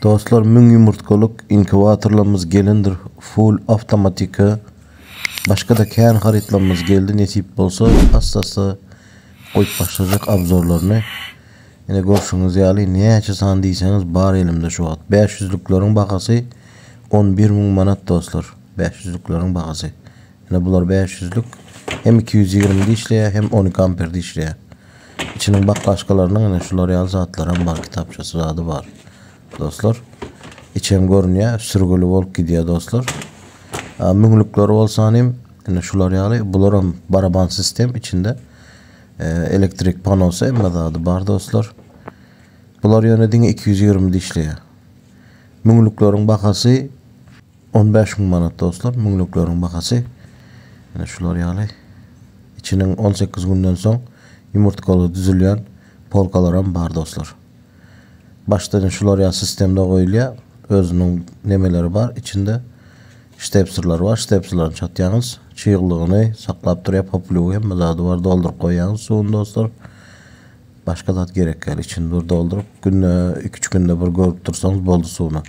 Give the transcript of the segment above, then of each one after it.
Dostlar 1000 ýumurtgalyk inkubatorlarymyz gelendir full awtomatika başga-da kän harytlarymyz geldi nesip bolsa assa-assa goýup başlajak obzorlaryny ine görşüňiz ýaly näçe sany diýseňiz bar elimde şu wagt 500-lükleriň bahasy 11 müň manat dostlar 500-lükleriň bahasy ine bular 500-lük hem 220-de işleýär hem 12 amperde işleýär içiniň baklaşkalarynyň ine şular ýaly zatlaram bar kitapçasy zady bar dostlar içem görünýär sürgüli bolup gidýär dostlar müňlükleri bolsa hem ine şular ýaly bularam baraban sistem içinde elektrik panosy hemme zady bar dostlar. Bular ýöne diňe 220 dişleýär. Müňlükleriň bahasy 15 müň manat dostlar. Müňlükleriň bahasy ine şular ýaly. Içiniň 18 günden soň ýumurtgaly düzülýän polkalaram bar dostlar. Başdan şular ýaly sistemde goýulýar. Özüniň nemeleri bar içinde. Ştepserler bar. Ştepserlerini çatýaňyz. Çyglygyny saklap durýar. Poplýugy hemme zady bar. Dolduryp goýýaňyz suwuny dostlar. Başga zat gerek däl. Içini bir dolduryp, günde 2-3 günde bir görüp dursaňyz boldy suwuny.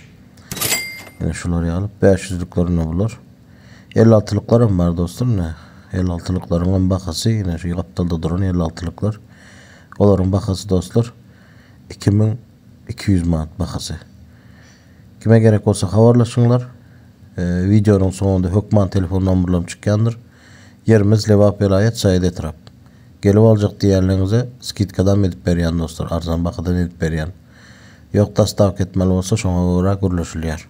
Ine şular ýaly 500-lükler ine bular. 56-lyklar hem bar dostlar ine. 56-lyklaryň hem bahasy ine şu gapdalda duran 56-lyklar. Olaryň bahasy dostlar 2200 manat bahasy. Kime gerek bolsa habarlaşyňlar. Wideonyň soňunda hökman telefon nomerlerim çykýandyr. Ýerimiz Lebap welaýat Saýat etrap. Gelip aljak diýýänleriňize skidkadam edip berýän dostlar, arzan bahadan edip berýän. Ýok dostawka etmeli bolsa şoňa görä gürleşilýär.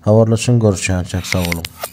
Habarlaşyň görüşýänçäk sag boluň.